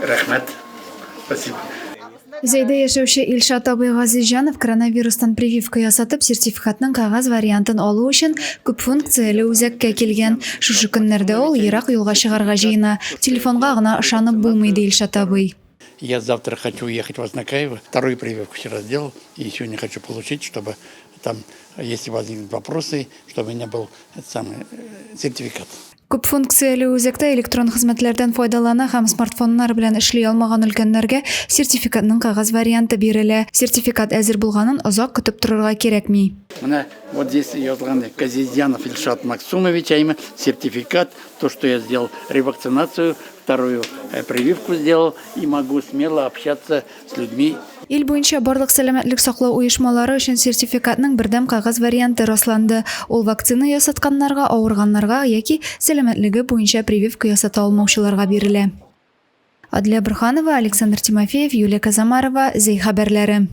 Рәхмәт. Спасибо. Зәйдә яшәүче Илшат абый Газизҗанов коронавирустан прививка ясатып, сертификатның кәгазь вариантын алу өчен күпфункцияле үзәккә килгән. Шушы көннәрдә ул ерак юлга чыгарга җыена. Телефонга гына ышанып булмый, ди Илшат абый. Я завтра хочу уехать в Азнакаево. Вторую прививку вчера сделал и сегодня хочу получить, чтобы там, если возникнут вопросы, чтобы у меня был этот самый э, сертификат. Күпфункцияле үзәктә электрон хезмәтләрдән файдалана һәм смартфоннар белән эшли алмаган өлкәннәргә сертификатның кәгазь варианты бирелә. Сертификат әзер булганын озак көтеп торырга кирәкми. Менә вот здесь язылган Газизянов Илшат Максумович, а именно сертификат, то, что я сделал ревакцинацию, вторую э, прививку сделал и могу смело общаться с людьми. Ил буенча барлык сәламәтлек саклау оешмалары өчен сертификатның бердәм кәгазь варианты расланды. Ул вакцина ясатканнарга, авырганнарга яки сәламәтлеге буенча прививка ясата алмаучыларга бирелә. Адлия Борһанова, Александр Тимофеев, Юлия Казамарова, Зәй хәбәрләре.